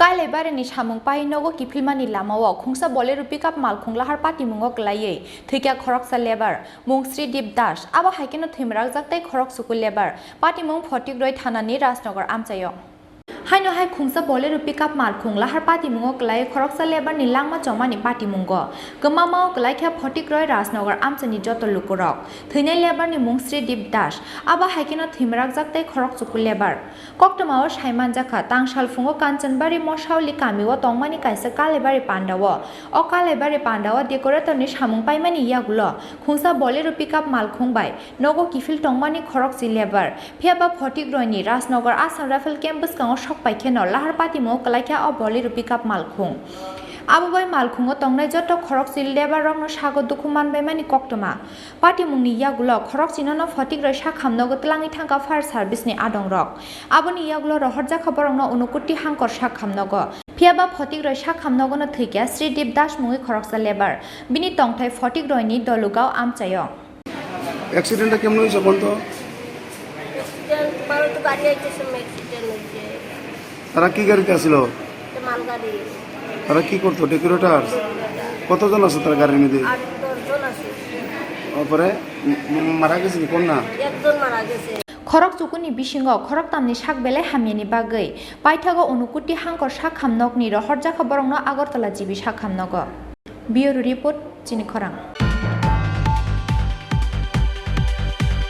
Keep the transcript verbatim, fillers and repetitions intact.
Kailaibarini samung pai nogo kiphilmani lamao khungsa Bolero pickup malkhung lahar patimungo kwlaiwi thwikha khoroksa lebar, mung Sridip Das. Abo hai kheno thwimarakjak tei khorok chuku lebar, patimung Photikroi thanani Rajnagar amchaio. Haino hai khungsa Bolero pickup malkhung lahar patimungo kwlaiwi khoroksa lebarni langma chongmani patimungo kwmamao kwlaikha Photikroi Rajnagar amchaini joto lukurok. Thwinai lebarni mung Sridip Das. Abo hai kheno thwimarakjak tei khorok chuku lebar. Koktwmao saimanjakha, tang salphungo Kanchanbari Mosauli kamio tongmani kaisa kalaibari pandao. O kalaibari pandao decoratorni samung paimani yagulo khungsa Bolero pickup malkhung bai nogo kiphil tongmani khorokchi lebar. Phiyaba Photikroini Rajnagar Assam Rifle Camp bwskango sok pai kheno lahar patimungo kwlaikha o Bolero pickup malkhung. Abo bai malkhungo tongnai joto khorokchi lebarrokno sago dukhu manbaimani koktwma. Patimungni yagulo khorokchinono Photikroi sak hamnogo twlangwi thangkha fire service ni adongrok. Aboni yagulo rohorjakha borokno Unukoti Hangkor sak hamnogo. Phiyaba Photikroi sak hamnogono thwikha Sridip Das mungwi khoroksa lebar. Bini tongthai Photikroini Dolugao amchaio. Accident টা কেমন হয়েছে বলতো? অ্যাক্সিডেন্ট, ভারত গাড়ি আইতেছে, অ্যাক্সিডেন্ট হয়েছে। তারা কি গাড়িতে আসিল? এটা মালগাড়ি। তারা কি করতো? ডেকোরেটর? ডেকোরেটর। কতজন আছে তার গাড়ির মধ্যে? আট দশ জন আছে। তারপরে উম, উম, মারা গেছে কি কোন না? একজন মারা গেছে। Khorok chukuni bisingo khoroktamni sak belai hamyani bagwi paithago Unukoti Hangkor sak hamnokni rohorjakha borokno Agartala G B sak hamnogo. Bureau Report, Chini Khorang.